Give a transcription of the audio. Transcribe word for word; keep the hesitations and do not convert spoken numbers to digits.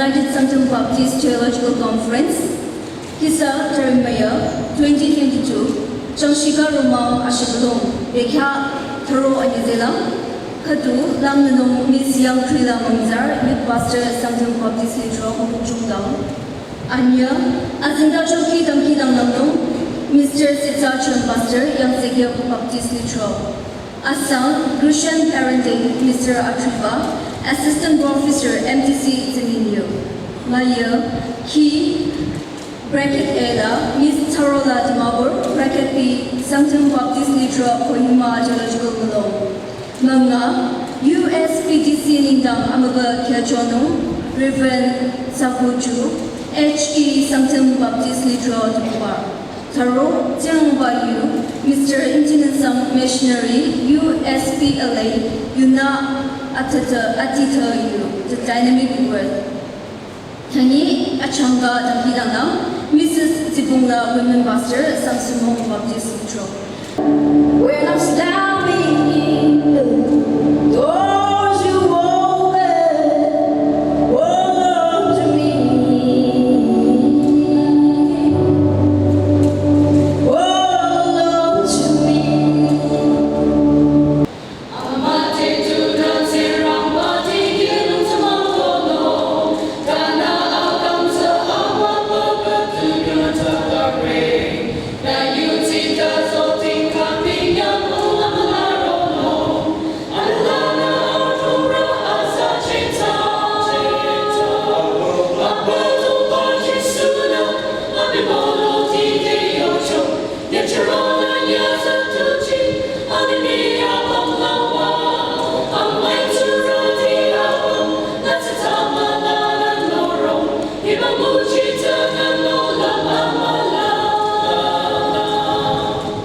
United Sangtam Baptist Theological Conference, Kisa Tarimaya, twenty twenty-two, Changshika Romang Ashibulung, Bekha Tharo Anizela, Khatu Lam Nanung Miss Yang Krila Mangzar, Youth Pastor Sangtam Baptist Litro Chungdang, Anya, Azinda Choki Dangki Dang Nanung, Mister Sitsa Chun Pastor, Yang Zekia Baptist Litro. Asang, Christian Parenting, Mister Atriba, Assistant Professor, M T C Tsinginyo. Ngaya, Ki, bracket A la, Miss Tarola Dimapur, bracket B, Sangtam Baptist Litro, Kohima Theological Mulong. Manga, U S P T C Ningdang Amaba Kiachonung, Reverend Sakuchu, H E Sangtam Baptist Litro, Dimapur. Tharo, Tsingbayu, Mister Intinensang Missionary, U S P L A, Yuna Atata Atita Yu, the dynamic word. Tani Achanga Dangidanga, Missus Zibungla Women Pastor, Sangsumong Baptist Litro.